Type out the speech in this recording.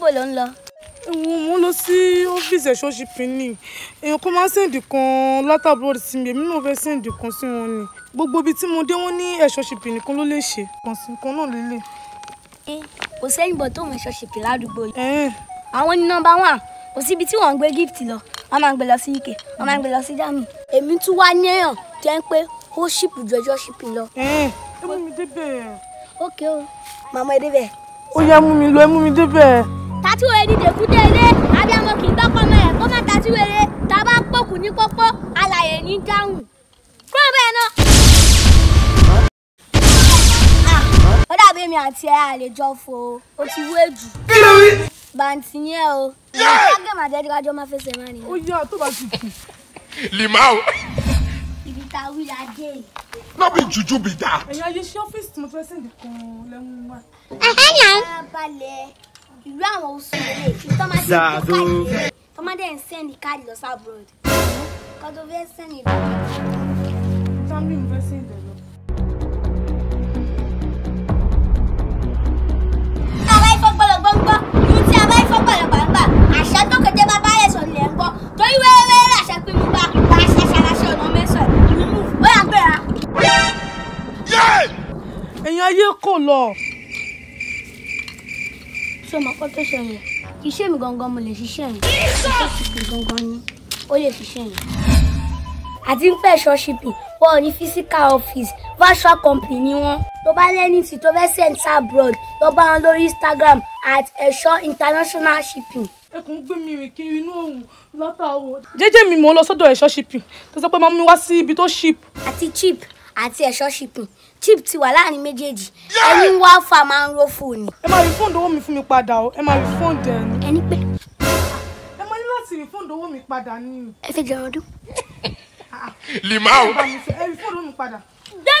Níbo ló ń lọ? Mo lọ sí ọ́fíìsì Ẹ̀ṣọ́ Shipping ni. Èèyàn kan máa ń send kan látàbúrò sí mi, èmi náà fẹ́ send kan sí wọn ni. Gbogbo ibi tí mo dé wọ́n ní Ẹ̀ṣọ́ Shipping nìkan ló lè ṣe. Kàn sí kan náà lélẹ̀. Kò sẹ́yìn bọ̀ tó mọ Ẹ̀ṣọ́ Shipping ládùúgbò yìí. Àwọn ní nọ́mbà 1, kò síbi tí wọ́n ń gbé gift lọ. Wọ́n máa ń gbé lọ sí UK, wọ́n máa ń gbé lọ sí Germany. Èmi tún wá ní èèyàn jẹ́ pé ó ṣìpù ju Ẹ̀ṣọ́ Shipping lọ. Ẹ mú mi débẹ̀. Ókè o, màmá ẹ débẹ̀. Ó yá mú mi lọ, ẹ mú mi débẹ̀. Tàtúwèrè ní dèkúté ilé, abiyamọ kì í gbọ́kọ́ mọ́ ẹ̀ kó má tàtúwèrè, tá a bá pòkù ní pópó, alàyè ní dáhùn. Kúrò bẹ́ẹ̀ náà. Ó dàbí èmi àti ẹ àlejò fo, ó ti wé jù. Kí ló wí? Bàǹtì yẹn o. Kágẹ́ màdé kájọ máa fẹsẹ̀ máa nìyẹn. Ó yá tó bá ti kù. Limau. Ibi tá a wí la dé yìí. No be juju be that. Ẹ̀yin ayé ṣé ọ́fíìsì tí mo fẹ́ send kan lẹ́mú wá. Balẹ̀ ìlú àwọn oṣù lélẹ̀ tọ́mádé ń kó káàdì tọ́mádé ń send káàdì lọ sí abroad. Kọ́ tó fẹ́ send ìlú. Germany mo fẹ́ send ẹ̀ lọ. Àbá ifọ̀ gbọ́dọ̀ gbọ́ngbọ́, ìlú tí a bá ifọ̀ gbọ́dọ̀ gbàngbà, àṣà tó kété bàbá rẹ̀ sọ nílẹ̀ ń gbọ́. Torí wẹ́rẹ́wẹ́rẹ́ làṣà pé mo bá àṣà ṣàlàṣẹ ọ̀nà mẹ́sàn-án. Ó yà ń gbéra. Ẹ̀yin ayé kò lọ. Ṣé o mọ̀ kó tó ṣẹlẹ̀? Kì í ṣe èmi gangan mo lè ṣiṣẹ́ yẹn. Ẹ̀ṣọ́ Shipping gangan ni ó lè ṣiṣẹ́ yẹn. Àti ń pẹ́ Ẹ̀ṣọ́ Shipping, wọ́n ò ní physical office, virtual company ni wọ́n. Tó bá lẹ́ni tí tó fẹ́ send abroad, lọ bá wọn lórí Instagram at Ẹ̀ṣọ́ International Shipping. Ẹ kàn ń gbé mi rìn kiri inú òòrùn látàárọ̀. Jẹ́jẹ́ mi mò ń lọ sọ́dọ̀ Ẹ̀ṣọ́ Shipping tó sọ pé máa mú mi wá sí ibi tó ship. Àti cheap àti Ẹ̀ṣọ́ Shipping, cheap ti wà láàrin méjèèjì. Ẹni wá fà máa ń ro fóònù. Ẹ máa refund owó mi fún mi padà o, ẹ máa refund ẹ ní. Ẹni pé. Ẹ máa ní láti refund owó mi padà ní. Ẹ fẹ́ jẹun ọdún. Limau. Ẹ refund owó mi padà. Dé